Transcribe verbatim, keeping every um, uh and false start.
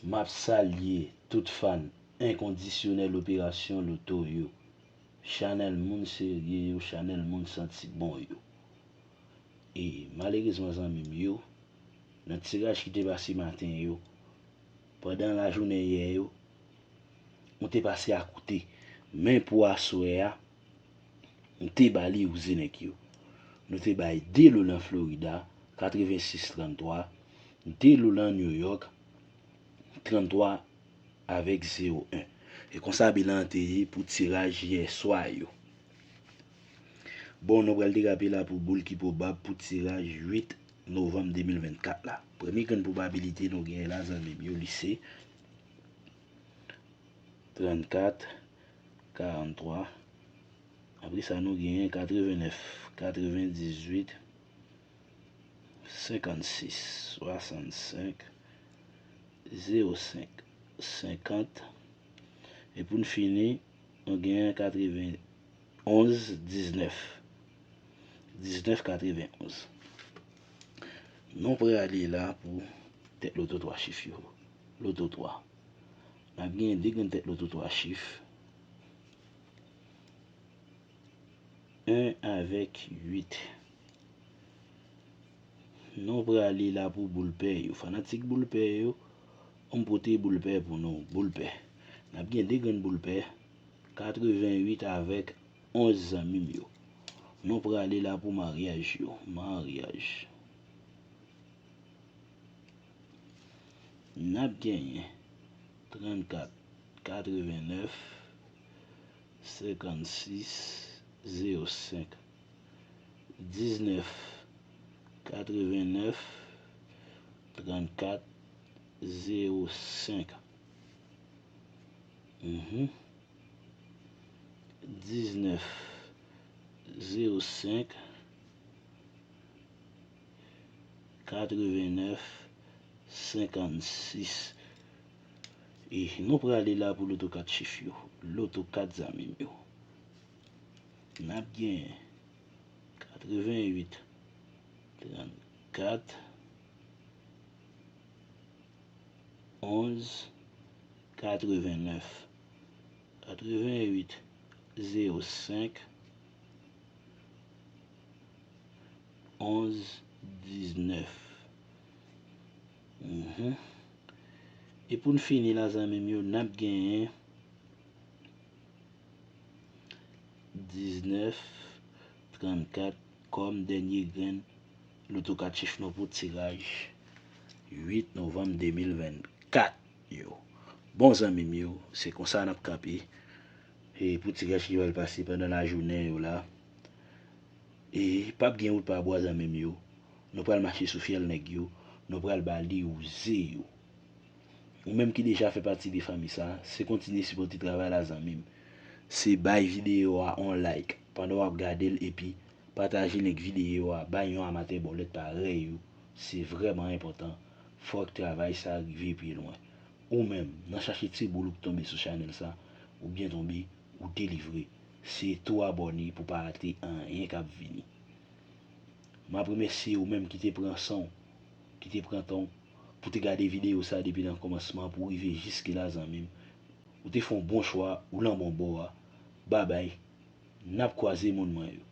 M ap salye tout fan enkondisyonèl Operasyon Loto yo, chanèl moun serye yo, chanèl moun santi bon yo. E malerezman, zanmi m yo, nan tiraj ki te pase maten yo, pandan lajounen yè yo, nou te pase akoute. Men pou aswè a, nou te ba li wouze nèg yo. Nou te bay de lo nan Florida, katrevensis tranntwa, de lo nan New York, tranntwa avèk zewo en. E konsa bilan an te ye pou tiraj yè swa yo. Bon, nou pral derape la pou boul ki pwobab pou tiraj uit novanm de mil vennkat la. Premye grenn pwobabilite nou genyen la, zanmi m yo, li se trannkat, karantwa. Apre sa, nou genyen katrevennèf, katrevendizuit, senkannsis, swasannsenk, zewo senk, senkant. E pou n fini, nou genyen katrevenonz, diznèf. Diznèf katrevenonz. Nou prale la pou tèt loto twa chif yo. Loto twa. N ap genyen de grenn tèt loto twa chif. En avèk uit. Nou prale la pou boul pè yo. Fanatik boul pè yo, m pote boul pè pou nou. Boul pè. N ap gen de grenn boul pè, katreventuit avèk onz, zanmi m yo. Nou prale la pou maryaj yo. Maryaj. N ap genyen trannkat, katrevennèf, senkannsis, zewo senk, diznèf, katrevennèf, trannkat, zewo senk. Mhm. Diznèf, zewo senk, katrevennèf, senkannsis. E nou prale la pou loto kat chif yo. Loto kat, zanmi m yo. N ap gen katreventuit, trannkat, onz, katrevennèf, katreventuit, zewo senk, onz, diznèf. Mhm. E pou n fini la, zanmi m yo, n ap genyen diznèf, trannkat kòm dènye grenn loto kat chif nou pou tiraj uit novanm de mil vennkat yo. Bon, zanmi m yo, se konsa n ap kanpe. E pou tiraj ki pral pase pandan lajounen yo la. E p ap gen wout pa bwa, zanmi m yo. Nou pral mache sou fyèl nèg yo. Nou pral ba li wouze yo. Ou menm ki deja fè pati de fanmi sa, se kontinye sipòte travay la, zanmi m. Se bay videyo a on like pandan w ap gade l epi pataje link videyo a bay yon amatè bòlèt parèy ou. Se vrèman enpòtan. Fòk travay sa rive pi lwen. Ou menm, nan chache ti boul ou k tonbe sou chanèl sa, ou byen tonbe, ou delivre. Se tou abòne pou pa rate anyen k ap vini. M ap remèsye ou menm ki te pran san w, ki te pran tan w pou te gade videyo sa depi nan kòmansman pou rive jiske la, zanmi m. Ou te fè yon bon chwa, ou nan bon bò a. Babay, n ap kwaze, moun mwen yo.